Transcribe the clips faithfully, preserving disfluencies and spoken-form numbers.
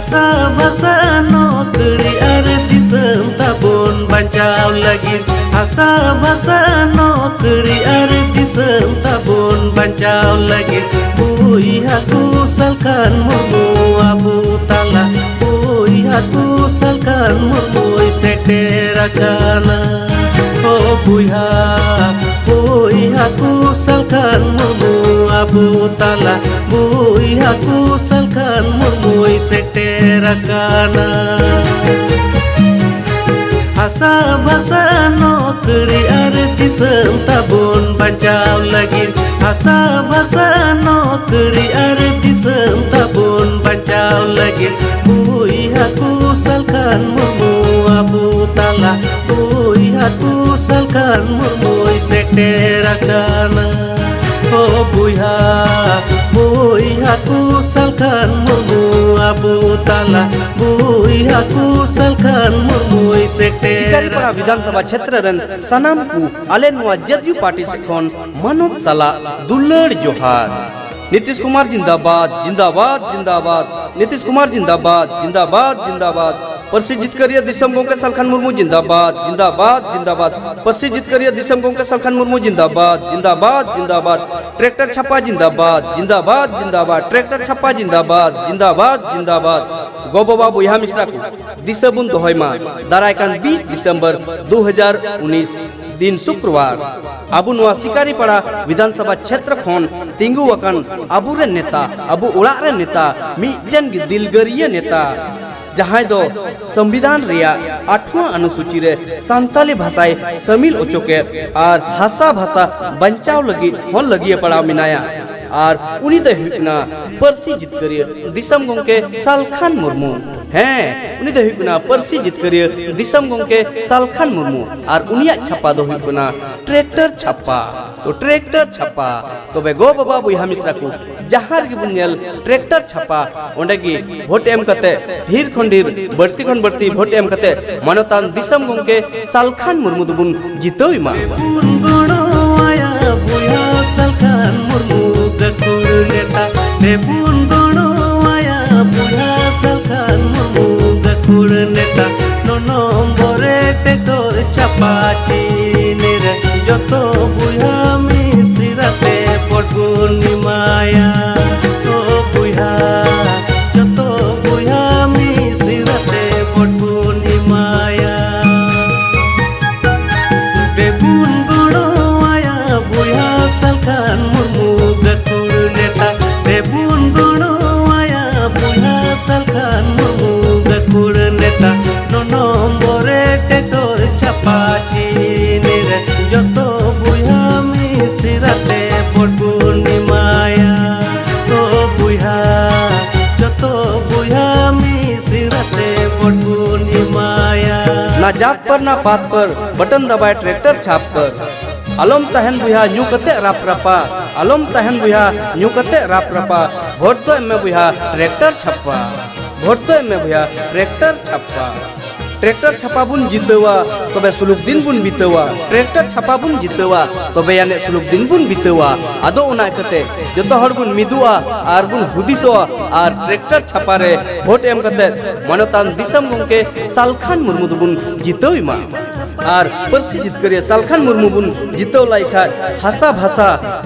ᱦᱟᱥᱟ ᱵᱷᱟᱥᱟ ᱱᱚᱠᱨᱤ ᱟᱨ ᱫᱤᱥᱚᱢ ᱛᱟᱵᱚᱱ ᱵᱟᱧᱪᱟᱣ ᱞᱟᱹᱜᱤᱫ, ᱦᱟᱥᱟ ᱵᱷᱟᱥᱟ ᱱᱚᱠᱨᱤ ᱟᱨ ᱫᱤᱥᱚᱢ ᱛᱟᱵᱚᱱ ᱵᱟᱧᱪᱟᱣ ᱞᱟᱹᱜᱤᱫ, ᱵᱚᱭᱦᱟ ᱠᱚ ᱥᱟᱞᱠᱷᱟᱱ ᱢᱩᱨᱢᱩ ᱟᱵᱚ ᱛᱟᱞᱟ, ᱵᱚᱭᱦᱟ ᱠᱚ ᱥᱟᱞᱠᱷᱟᱱ ᱢᱩᱨᱢᱩᱭ ᱥᱮᱴᱮᱨ ᱟᱠᱟᱱᱟ᱾ ᱚ ᱵᱚᱭᱦᱟ, ᱵᱚᱭᱦᱟ ᱠᱚ ᱥᱟᱞᱠᱷᱟᱱ ᱢᱩᱨᱢᱩ ᱟᱵᱚ ᱛᱟᱞᱟ, ᱵᱚᱭᱦᱟ ᱠᱚ ᱥᱟᱞᱠᱷᱟᱱ ᱢᱩᱨᱢᱩᱭ ᱥᱮᱴᱮᱨ ᱟᱠᱟᱱᱟ᱾ ᱦᱟᱥᱟ ᱵᱷᱟᱥᱟ ᱱᱚᱠᱨᱤ ᱟᱨ ᱫᱤᱥᱚᱢ ᱛᱟᱵᱚᱱ ᱵᱟᱧᱪᱟᱣ ᱞᱟᱹᱜᱤᱫ, ᱦᱟᱥᱟ ᱵᱷᱟᱥᱟ ᱱᱚᱠᱨᱤ ᱟᱨ ᱫᱤᱥᱚᱢ ᱛᱟᱵᱚᱱ ᱵᱟᱧᱪᱟᱣ ᱞᱟᱹᱜᱤᱫ, ᱵᱚᱭᱦᱟ ᱠᱚ ᱥᱟᱞᱠᱷᱟᱱ ᱢᱩᱨᱢᱩ ᱟᱵᱚ ᱛᱟᱞᱟ, ᱵᱚᱭᱦᱟ ᱠᱚ ᱥᱟᱞᱠᱷᱟᱱ ᱢᱩᱨᱢᱩᱭ ᱥᱮᱴᱮᱨ ᱟᱠᱟᱱᱟ᱾ ᱚ ᱵᱚᱭᱦᱟ, ᱵᱚᱭᱦᱟ ᱠᱚ ᱥᱟᱞᱠᱷᱟᱱ ᱢᱩᱨᱢᱩ ᱟᱵᱚ ᱛᱟᱞᱟ, ᱵᱚᱭᱦᱟ ᱠᱚ ᱥᱟᱞᱠᱷᱟᱱ ᱢᱩᱨᱢᱩᱭ ᱥᱮᱴᱮᱨ ᱥᱤᱠᱟᱨᱤᱯᱟᱲᱟ ᱵᱤᱫᱷᱟᱱ ᱥᱚᱵᱷᱟ ᱪᱷᱮᱛᱨᱚ ᱨᱮᱱ ᱥᱟᱱᱟᱢ ᱠᱚ ᱟᱞᱮ ᱱᱚᱣᱟ ᱡᱮᱰᱤᱭᱩ ᱯᱟᱨᱴᱤ ᱥᱮᱫ ᱠᱷᱚᱱ ᱢᱟᱱᱚᱛ ᱥᱟᱞᱟᱜ ᱫᱩᱞᱟᱹᱲ ᱡᱚᱦᱟᱨ᱾ ᱱᱤᱛᱤᱥ ᱠᱩᱢᱟᱨ ᱡᱤᱱᱫᱟᱵᱟᱫ, ᱡᱤᱱᱫᱟᱵᱟᱫ, ᱡᱤᱱᱫᱟᱵᱟᱫ᱾ ᱱᱤᱛᱤᱥ ᱠᱩᱢᱟᱨ ᱡᱤᱱᱫᱟᱵᱟᱫ, ᱡᱤᱱᱫᱟᱵᱟᱫ, ᱡᱤᱱᱫᱟᱵᱟᱫ᱾ ᱯᱟᱹᱨᱥᱤ ᱡᱤᱛᱠᱟᱹᱨᱤᱭᱟᱹ ᱫᱤᱥᱚᱢ ᱜᱚᱢᱠᱮ ᱥᱟᱞᱠᱷᱟᱱ ᱢᱩᱨᱢᱩ ᱡᱤᱱᱫᱟᱵᱟᱫ, ᱡᱤᱱᱫᱟᱵᱟᱫ, ᱡᱤᱱᱫᱟᱵᱟᱫ᱾ ᱯᱟᱹᱨᱥᱤ ᱡᱤᱛᱠᱟᱹᱨᱤᱭᱟᱹ ᱫᱤᱥᱚᱢ ᱜᱚᱢᱠᱮ ᱥᱟᱞᱠᱷᱟᱱ ᱢᱩᱨᱢᱩ ᱡᱤᱱᱫᱟᱵᱟᱫ, ᱡᱤᱱᱫᱟᱵᱟᱫ, ᱡᱤᱱᱫᱟᱵᱟᱫ᱾ ᱴᱨᱟᱠᱴᱟᱨ ᱪᱷᱟᱯᱟ ᱡᱤᱱᱫᱟᱵᱟᱫ, ᱡᱤᱱᱫᱟᱵᱟᱫ, ᱡᱤᱱᱫᱟᱵᱟᱫ᱾ ᱴᱨᱟᱠᱴᱟᱨ ᱪᱷᱟᱯᱟ ᱡᱤᱱᱫᱟᱵᱟᱫ, ᱡᱤᱱᱫᱟᱵᱟᱫ, ᱡᱤᱱᱫᱟᱵᱟᱫ᱾ ᱜᱚ ᱵᱟᱵᱟ ᱵᱚᱭᱦᱟ ᱢᱤᱥᱨᱟ ᱠᱚ, ᱫᱤᱥᱟᱹ ᱵᱚᱱ ᱫᱚᱦᱚᱭ ᱢᱟ ᱫᱟᱨᱟᱭ ᱠᱟᱱ ᱵᱤᱥ ᱰᱤᱥᱮᱢᱵᱚᱨ ᱫᱩ ᱦᱟᱡᱟᱨ ᱩᱱᱤᱥ, ᱫᱤᱱ ᱥᱩᱠᱨᱵᱟᱨ, ᱟᱵᱚ ᱱᱚᱣᱟ ᱥᱤᱠᱟᱨᱤᱯᱟᱲᱟ ᱵᱤᱫᱷᱟᱱ ᱥᱚᱵᱷᱟ ᱪᱷᱮᱛᱨᱚ ᱠᱷᱚᱱ ᱛᱤᱸᱜᱩ ᱟᱠᱟᱱ ᱟᱵᱚᱨᱮᱱ ᱱᱮᱛᱟ, ᱟᱵᱚ ᱚᱲᱟᱜ ᱨᱮᱱ ᱱᱮᱛᱟ, ᱢᱤᱫᱴᱮᱱ ᱜᱮ ᱫᱤᱞᱜᱟᱹᱨᱤᱭᱟᱹ ᱱᱮᱛᱟ, ᱡᱟᱦᱟᱸᱭ ᱫᱚ ᱥᱚᱝᱵᱤᱫᱷᱟᱱ ᱨᱮᱭᱟᱜ ᱟᱴᱷᱣᱟᱹ ᱚᱱᱩᱥᱩᱪᱤ ᱨᱮ ᱥᱟᱱᱛᱟᱞᱤ ᱵᱷᱟᱥᱟᱭ ᱥᱟᱹᱢᱤᱞ ᱚᱪᱚ ᱠᱮᱫ ᱟᱨ ᱦᱟᱥᱟ ᱵᱷᱟᱥᱟ ᱵᱟᱧᱪᱟᱣ ᱞᱟᱹᱜᱤᱫ ᱦᱚᱸ ᱞᱟᱹᱜᱤᱭᱟᱹ ᱯᱟᱲᱟᱣ ᱢᱮᱱᱟᱭᱟ᱾ ᱟᱨ ᱩᱱᱤ ᱫᱚᱭ ᱦᱩᱭᱩᱜ ᱠᱟᱱᱟ ᱯᱟᱹᱨᱥᱤ ᱡᱤᱛᱠᱟᱹᱨᱤᱭᱟᱹ ᱫᱤᱥᱚᱢ ᱜᱚᱢᱠᱮ ᱥᱟᱞᱠᱷᱟᱱ ᱢᱩᱨᱢᱩ᱾ ᱦᱮᱸ, ᱩᱱᱤ ᱫᱚᱭ ᱦᱩᱭᱩᱜ ᱠᱟᱱᱟ ᱯᱟᱹᱨᱥᱤ ᱡᱤᱛᱠᱟᱹᱨᱤᱭᱟᱹ ᱫᱤᱥᱚᱢ ᱜᱚᱢᱠᱮ ᱥᱟᱞᱠᱷᱟᱱ ᱢᱩᱨᱢᱩ᱾ ᱟᱨ ᱩᱱᱤᱭᱟᱜ ᱪᱷᱟᱯᱟ ᱫᱚ ᱦᱩᱭᱩᱜ ᱠᱟᱱᱟ ᱴᱨᱟᱠᱴᱟᱨ ᱪᱷᱟᱯᱟ᱾ ᱛᱚ ᱴᱨᱟᱠᱴᱟᱨ ᱪᱷᱟᱯᱟ, ᱛᱚᱵᱮ ᱜᱚ ᱵᱟᱵᱟ ᱵᱚᱭᱦᱟ ᱢᱤᱥᱨᱟ ᱠᱚ, ᱡᱟᱦᱟᱸ ᱨᱮᱜᱮ ᱵᱚᱱ ᱧᱮᱞ ᱴᱨᱟᱠᱴᱟᱨ ᱪᱷᱟᱯᱟ, ᱚᱸᱰᱮ ᱜᱮ ᱵᱷᱳᱴ ᱮᱢ ᱠᱟᱛᱮ, ᱰᱷᱮᱨ ᱠᱷᱚᱱ ᱰᱷᱮᱨ, ᱵᱟᱹᱲᱛᱤ ᱠᱷᱚᱱ ᱵᱟᱹᱲᱛᱤ ᱵᱷᱳᱴ ᱮᱢ ᱠᱟᱛᱮ ᱢᱟᱱᱚᱛᱟᱱ ᱫᱤᱥᱚᱢ ᱜᱚᱢᱠᱮ ᱥᱟᱞᱠᱷᱟᱱ ᱢᱩᱨᱢᱩ ᱫᱚᱵᱚᱱ ᱡᱤᱛᱟᱹᱣ ᱮᱢᱟ᱾ ᱫᱮᱵᱩᱱ ᱜᱚᱲᱚᱣᱟᱭᱟ ᱵᱚᱭᱦᱟ ᱥᱟᱞᱠᱷᱟᱱ ᱢᱩᱨᱢᱩ ᱜᱟᱹᱠᱷᱩᱲ ᱱᱮᱛᱟ᱾ ᱫᱮᱵᱩᱱ ᱜᱚᱲᱚᱣᱟᱭᱟ ᱵᱚᱭᱦᱟ ᱥᱟᱞᱠᱷᱟᱱ ᱱᱮᱛᱟ ᱱᱚᱱᱚᱢᱵᱚᱨᱮ ᱴᱮᱴᱚᱨ ᱪᱷᱟᱯᱟ ᱪᱤᱱᱤ ᱨᱮ ᱡᱚᱛᱚ ᱵᱚᱭᱦᱟ ᱢᱤᱥᱤᱨᱟᱛᱮ ᱵᱚᱴ ᱵᱚᱱ ᱮᱢᱟᱭᱟ᱾ ᱚ ᱵᱚᱭᱦᱟ, ᱡᱚᱛᱚ ᱵᱚᱭᱦᱟ ᱢᱤᱥᱤᱨᱟᱛᱮ ᱵᱚᱴ ᱵᱚᱱ ᱮᱢᱟᱭᱟ᱾ ᱫᱮᱵᱩᱱ ᱜᱚᱲᱚᱣᱟᱭᱟ ᱵᱚᱭᱦᱟ ᱥᱟᱞᱠᱷᱟᱱ ᱢᱩᱨᱢᱩ ᱜᱟᱹᱠᱷᱩᱲ ᱱᱮᱛᱟ᱾ ᱫᱮᱵᱩᱱ ᱜᱚᱲᱚᱣᱟᱭᱟ ᱵᱚᱭᱦᱟ ᱥᱟᱞᱠᱷᱟᱱ ᱢᱩᱨᱢᱩ ᱜᱟᱹᱠᱷᱩᱲ ᱱᱮᱛᱟ᱾ ᱱᱚᱱᱚᱢᱵᱚᱨᱮ ᱴᱮᱴᱚᱨ ᱪᱷᱟᱯᱟ ᱪᱤᱱᱤ ᱨᱮ ᱡᱚᱛᱚ ᱵᱚᱭᱦᱟ ᱢᱤᱥᱤᱨᱟᱛᱮ ᱵᱚᱴ ᱵᱚᱱ ᱮᱢᱟᱭᱟ᱾ ᱚ ᱵᱚᱭᱦᱟ, ᱡᱚᱛᱚ ᱵᱚᱭᱦᱟ ᱢᱤᱥᱤᱨᱟᱛᱮ ᱵᱚᱴ ᱵᱚᱱ ᱮᱢᱟᱭᱟ᱾ ना जात पर ना पात पर, बटन दबाए ट्रैक्टर छाप पर। ᱟᱞᱚᱢ ᱛᱟᱦᱮᱱ ᱵᱚᱭᱦᱟ ᱧᱩ ᱠᱟᱛᱮ ᱨᱟᱯ ᱨᱟᱯᱟ, ᱟᱞᱚᱢ ᱛᱟᱦᱮᱱ ᱵᱚᱭᱦᱟ ᱧᱩ ᱠᱟᱛᱮ ᱨᱟᱯ ᱨᱟᱯᱟ, ᱵᱷᱳᱴ ᱫᱚ ᱮᱢ ᱢᱮ ᱵᱚᱭᱦᱟ ᱴᱨᱟᱠᱴᱟᱨ ᱪᱷᱟᱯᱯᱟ, ᱵᱷᱳᱴ ᱫᱚ ᱮᱢ ᱢᱮ ᱵᱚᱭᱦᱟ ᱴᱨᱟᱠᱴᱟᱨ ᱪᱷᱟᱯᱯᱟ᱾ ᱴᱨᱟᱠᱴᱟᱨ ᱪᱷᱟᱯᱟ ᱵᱚᱱ ᱡᱤᱛᱟᱹᱣᱟ, ᱛᱚᱵᱮ ᱥᱩᱞᱩᱠ ᱫᱤᱱ ᱵᱚᱱ ᱵᱤᱛᱟᱹᱣᱟ᱾ ᱴᱨᱟᱠᱴᱟᱨ ᱪᱷᱟᱯᱟ ᱵᱚᱱ ᱡᱤᱛᱟᱹᱣᱟ, ᱛᱚᱵᱮ ᱟᱹᱱᱤᱡ ᱥᱩᱞᱩᱠ ᱫᱤᱱ ᱵᱚᱱ ᱵᱤᱛᱟᱹᱣᱟ᱾ ᱟᱫᱚ ᱚᱱᱟ ᱤᱠᱟᱹᱛᱮ ᱡᱚᱛᱚ ᱦᱚᱲ ᱵᱚᱱ ᱢᱤᱫᱚᱜᱼᱟ ᱟᱨ ᱵᱚᱱ ᱦᱩᱫᱤᱥᱚᱜᱼᱟ ᱟᱨ ᱴᱨᱟᱠᱴᱟᱨ ᱪᱷᱟᱯᱟ ᱨᱮ ᱵᱷᱳᱴ ᱮᱢ ᱠᱟᱛᱮ ᱢᱟᱱᱚᱛᱟᱱ ᱫᱤᱥᱚᱢ ᱜᱚᱢᱠᱮ ᱥᱟᱞᱠᱷᱟᱱ ᱢᱩᱨᱢᱩ ᱫᱚᱵᱚᱱ ᱡᱤᱛᱟᱹᱣ ᱮᱢᱟ᱾ ᱟᱨ ᱯᱟᱹᱨᱥᱤ ᱡᱤᱛᱠᱟᱹᱨᱤᱭᱟᱹ ᱥᱟᱞᱠᱷᱟᱱ ᱢᱩᱨᱢᱩ ᱵᱚᱱ ᱡᱤᱛᱟᱹᱣ ᱞᱟᱭ ᱠᱷᱟᱱ ᱦᱟᱥᱟ ᱵᱷᱟᱥᱟ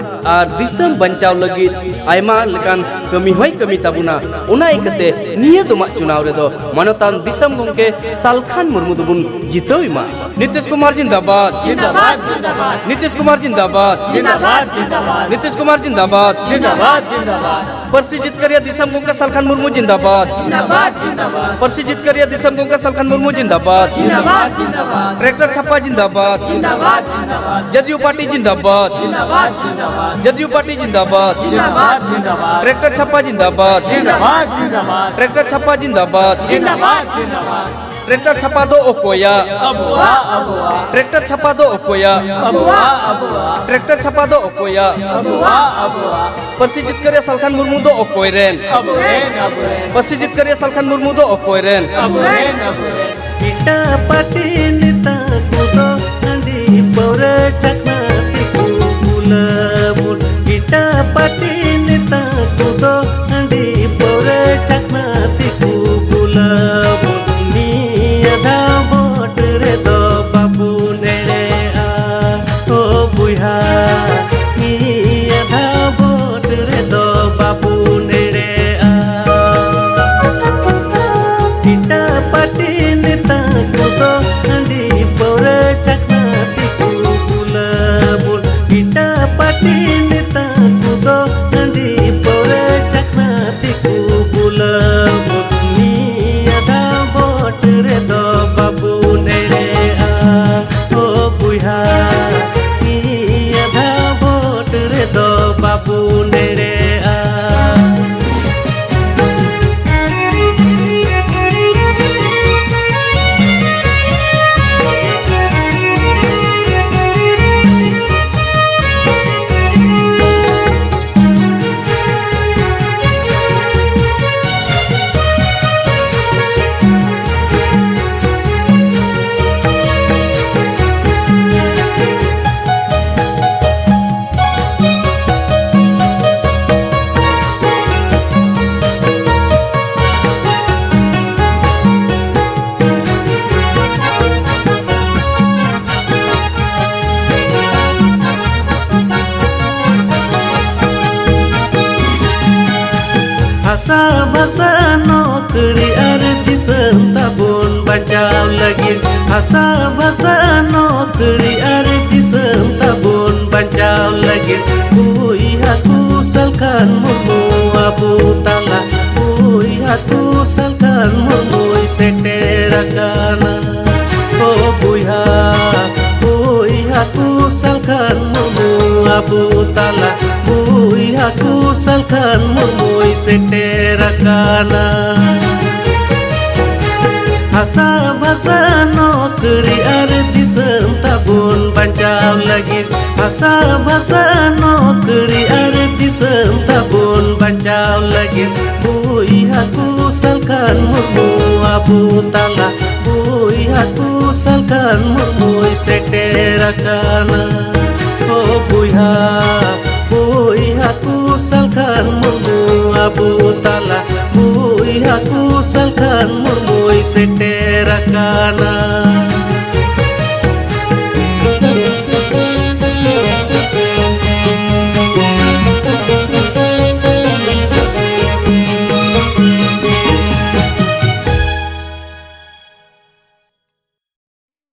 ᱟᱨ ᱫᱤᱥᱚᱢ ᱵᱟᱧᱪᱟᱣ ᱞᱟᱹᱜᱤᱫ ᱟᱭᱢᱟ ᱞᱮᱠᱟᱱ ᱠᱟᱹᱢᱤ ᱦᱚᱸᱭ ᱠᱟᱹᱢᱤ ᱛᱟᱵᱚᱱᱟ᱾ ᱚᱱᱟ ᱤᱠᱟᱹᱛᱮ ᱱᱤᱭᱟᱹ ᱫᱚᱢᱟᱜ ᱪᱩᱱᱟᱣ ᱨᱮᱫᱚ ᱢᱟᱱᱚᱛᱟᱱ ᱫᱤᱥᱚᱢ ᱜᱚᱢᱠᱮ ᱥᱟᱞᱠᱷᱟᱱ ᱢᱩᱨᱢᱩ ᱫᱚᱵᱚᱱ ᱡᱤᱛᱟᱹᱣ ᱮᱢᱟ᱾ ᱱᱤᱛᱤᱥ ᱠᱩᱢᱟᱨ ᱡᱤᱱᱫᱟᱵᱟᱫ᱾ ᱡᱤᱱᱫᱟᱵᱟᱫ, ᱡᱤᱱᱫᱟᱵᱟᱫ᱾ ᱱᱤᱛᱤᱥ ᱠᱩᱢᱟᱨ ᱡᱤᱱᱫᱟᱵᱟᱫ᱾ ᱡᱤᱱᱫᱟᱵᱟᱫ, ᱡᱤᱱᱫᱟᱵᱟᱫ᱾ ᱱᱤᱛᱤᱥ ᱠᱩᱢᱟᱨ ᱡᱤᱱᱫᱟᱵᱟᱫ᱾ ᱡᱤᱱᱫᱟᱵᱟᱫ, ᱡᱤᱱᱫᱟᱵᱟᱫ᱾ ᱯᱟᱹᱨᱥᱤ ᱡᱤᱛᱠᱟᱹᱨᱤᱭᱟᱹ ᱫᱤᱥᱚᱢ ᱜᱚᱢᱠᱮ ᱥᱟᱞᱠᱷᱟᱱ ᱢᱩᱨᱢᱩ ᱡᱤᱱᱫᱟᱵᱟᱫ᱾ ᱡᱤᱱᱫᱟᱵᱟᱫ, ᱡᱤᱱᱫᱟᱵᱟᱫ᱾ ᱯᱟᱹᱨᱥᱤ ᱡᱤᱛᱠᱟᱹᱨᱤᱭᱟᱹ ᱫᱤᱥᱚᱢ ᱜᱚᱢᱠᱮ ᱥᱟᱞᱠᱷᱟᱱ ᱢᱩᱨᱢᱩ ᱡᱤᱱᱫᱟᱵᱟᱫ᱾ ᱡᱤᱱᱫᱟᱵᱟᱫ, ᱡᱤᱱᱫᱟᱵᱟᱫ᱾ ᱴᱨᱟᱠᱴᱟᱨ ᱪᱷᱟᱯᱟ ᱡᱤᱱᱫᱟᱵᱟᱫ᱾ ᱡᱤᱱᱫᱟᱵᱟᱫ, ᱡᱤᱱᱫᱟᱵᱟᱫ᱾ ᱡᱮᱰᱤᱭᱩ ᱯᱟᱨᱴᱤ ᱡᱤᱱᱫᱟᱵᱟᱫ᱾ ᱡᱤᱱᱫᱟᱵᱟᱫ, ᱡᱤᱱᱫᱟᱵᱟᱫ᱾ ᱡᱮᱰᱤᱭᱩ ᱯᱟᱨᱴᱤ ᱡᱤᱱᱫᱟᱵᱟᱫ᱾ ᱡᱤᱱᱫᱟᱵᱟᱫ, ᱡᱤᱱᱫᱟᱵᱟᱫ᱾ ᱴᱨᱟᱠᱴᱟᱨ ᱪᱷᱟᱯᱟ ᱡᱤᱱᱫᱟᱵᱟᱫ᱾ ᱡᱤᱱᱫᱟᱵᱟᱫ, ᱡᱤᱱᱫᱟᱵᱟᱫ᱾ ᱴᱨᱟᱠᱴᱟᱨ ᱪᱷᱟᱯᱟ ᱡᱤᱱᱫᱟᱵᱟᱫ᱾ ᱡᱤᱱᱫᱟᱵᱟᱫ, ᱡᱤᱱᱫᱟᱵᱟᱫ᱾ ᱴᱨᱟᱠᱴᱟᱨ ᱪᱷᱟᱯᱟ ᱫᱚ ᱚᱠᱚᱭᱟᱜ? ᱟᱵᱚᱣᱟᱜ, ᱟᱵᱚᱣᱟᱜ᱾ ᱴᱨᱟᱠᱴᱟᱨ ᱪᱷᱟᱯᱟ ᱫᱚ ᱚᱠᱚᱭᱟᱜ? ᱟᱵᱚᱣᱟᱜ, ᱟᱵᱚᱣᱟᱜ᱾ ᱴᱨᱟᱠᱴᱟᱨ ᱪᱷᱟᱯᱟ ᱫᱚ ᱚᱠᱚᱭᱟᱜ? ᱟᱵᱚᱣᱟᱜ, ᱟᱵᱚᱣᱟᱜ᱾ ᱯᱟᱹᱨᱥᱤ ᱡᱤᱛᱠᱟᱹᱨᱤᱭᱟᱹ ᱥᱟᱞᱠᱷᱟᱱ ᱢᱩᱨᱢᱩ ᱫᱚ ᱚᱠᱚᱭ ᱨᱮᱱ? ᱟᱵᱚᱨᱮᱱ, ᱟᱵᱚᱨᱮᱱ᱾ ᱯᱟᱹᱨᱥᱤ ᱡᱤᱛᱠᱟᱹᱨᱤᱭᱟᱹ ᱥᱟᱞᱠᱷᱟᱱ ᱢᱩᱨᱢᱩ ᱫᱚ ᱚᱠᱚᱭ ᱨᱮᱱ? ᱟᱵᱚᱨᱮᱱ, ᱟᱵᱚᱨᱮᱱ᱾ ᱮᱴᱟᱜ ᱯᱟᱹᱴᱤ ᱱᱮᱛᱟ ᱠᱚᱫᱚ ᱦᱟᱺᱰᱤ ᱯᱟᱹᱣᱨᱟᱹ ᱪᱟᱠᱷᱱᱟ ᱛᱮᱠᱚ ᱵᱩᱞᱟᱹᱵᱚᱱ᱾ ᱮᱴᱟᱜ ᱯᱟᱹᱴᱤ ᱱᱮᱛᱟ ᱠᱚᱫᱚ ᱦᱟᱺᱰᱤ ᱯᱟᱹᱣᱨᱟᱹ ᱪᱟᱠᱷᱱᱟ ᱛᱮᱠᱚ ᱵᱩᱞᱟᱹᱵᱚᱱ᱾ ᱦᱟᱥᱟ ᱵᱷᱟᱥᱟ ᱱᱚᱠᱨᱤ ᱟᱨ ᱫᱤᱥᱚᱢ ᱛᱟᱵᱚᱱ ᱵᱟᱧᱪᱟᱣ ᱞᱟᱹᱜᱤᱫ, ᱦᱟᱥᱟ ᱵᱷᱟᱥᱟ ᱱᱚᱠᱨᱤ ᱟᱨ ᱫᱤᱥᱚᱢ ᱛᱟᱵᱚᱱ ᱵᱟᱧᱪᱟᱣ ᱞᱟᱹᱜᱤᱫ, ᱵᱚᱭᱦᱟ ᱠᱩᱥᱟᱞ ᱠᱷᱟᱱ ᱢᱩᱨᱢᱩ ᱟᱵᱚ ᱛᱟᱞᱟ, ᱵᱚᱭᱦᱟ ᱠᱩᱥᱟᱞ ᱠᱷᱟᱱ ᱢᱩᱨᱢᱩᱭ ᱥᱮᱴᱮᱨ ᱟᱠᱟᱱᱟ᱾ ᱳ ᱵᱚᱭᱦᱟ, ᱵᱚᱭᱦᱟ ᱠᱩᱥᱟᱞ ᱠᱷᱟᱱ ᱢᱩᱨᱢᱩ ᱟᱵᱚ ᱛᱟᱞᱟ, ᱵᱚᱭᱦᱟ ᱠᱩᱥᱟᱞ ᱠᱷᱟᱱ ᱢᱩᱨᱢᱩᱭ ᱥᱮᱴᱮᱨ ᱟᱠᱟᱱᱟ᱾ ᱦᱟᱥᱟ ᱵᱷᱟᱥᱟ ᱱᱚᱠᱨᱤ ᱟᱨ ᱫᱤᱥᱚᱢ ᱛᱟᱵᱚᱱ ᱵᱟᱧᱪᱟᱣ ᱞᱟᱹᱜᱤᱫ, ᱦᱟᱥᱟ ᱵᱷᱟᱥᱟ ᱱᱚᱠᱨᱤ ᱟᱨ ᱫᱤᱥᱚᱢ ᱛᱟᱵᱚᱱ ᱵᱟᱧᱪᱟᱣ ᱞᱟᱹᱜᱤᱫ, ᱵᱚᱭᱦᱟ ᱠᱩᱥᱟᱞ ᱠᱷᱟᱱ ᱢᱩᱨᱢᱩ ᱟᱵᱚ ᱛᱟᱞᱟ, ᱵᱚᱭᱦᱟ ᱠᱩᱥᱟᱞ ᱠᱷᱟᱱ ᱢᱩᱨᱢᱩᱭ ᱥᱮᱴᱮᱨ ᱟᱠᱟᱱᱟ᱾ ᱳ ᱵᱚᱭᱦᱟ, ᱵᱚᱭᱦᱟ ᱠᱩᱥᱟᱞ ᱠᱷᱟᱱ ᱢᱩᱨᱢᱩ ᱟᱵᱚ ᱛᱟᱞᱟ, ᱵᱚᱭᱦᱟ ᱠᱩᱥᱟᱞ ᱠᱷᱟᱱ ᱢᱩᱨᱢᱩᱭ ᱥᱮᱴᱮᱨ ᱟᱠᱟᱱᱟ᱾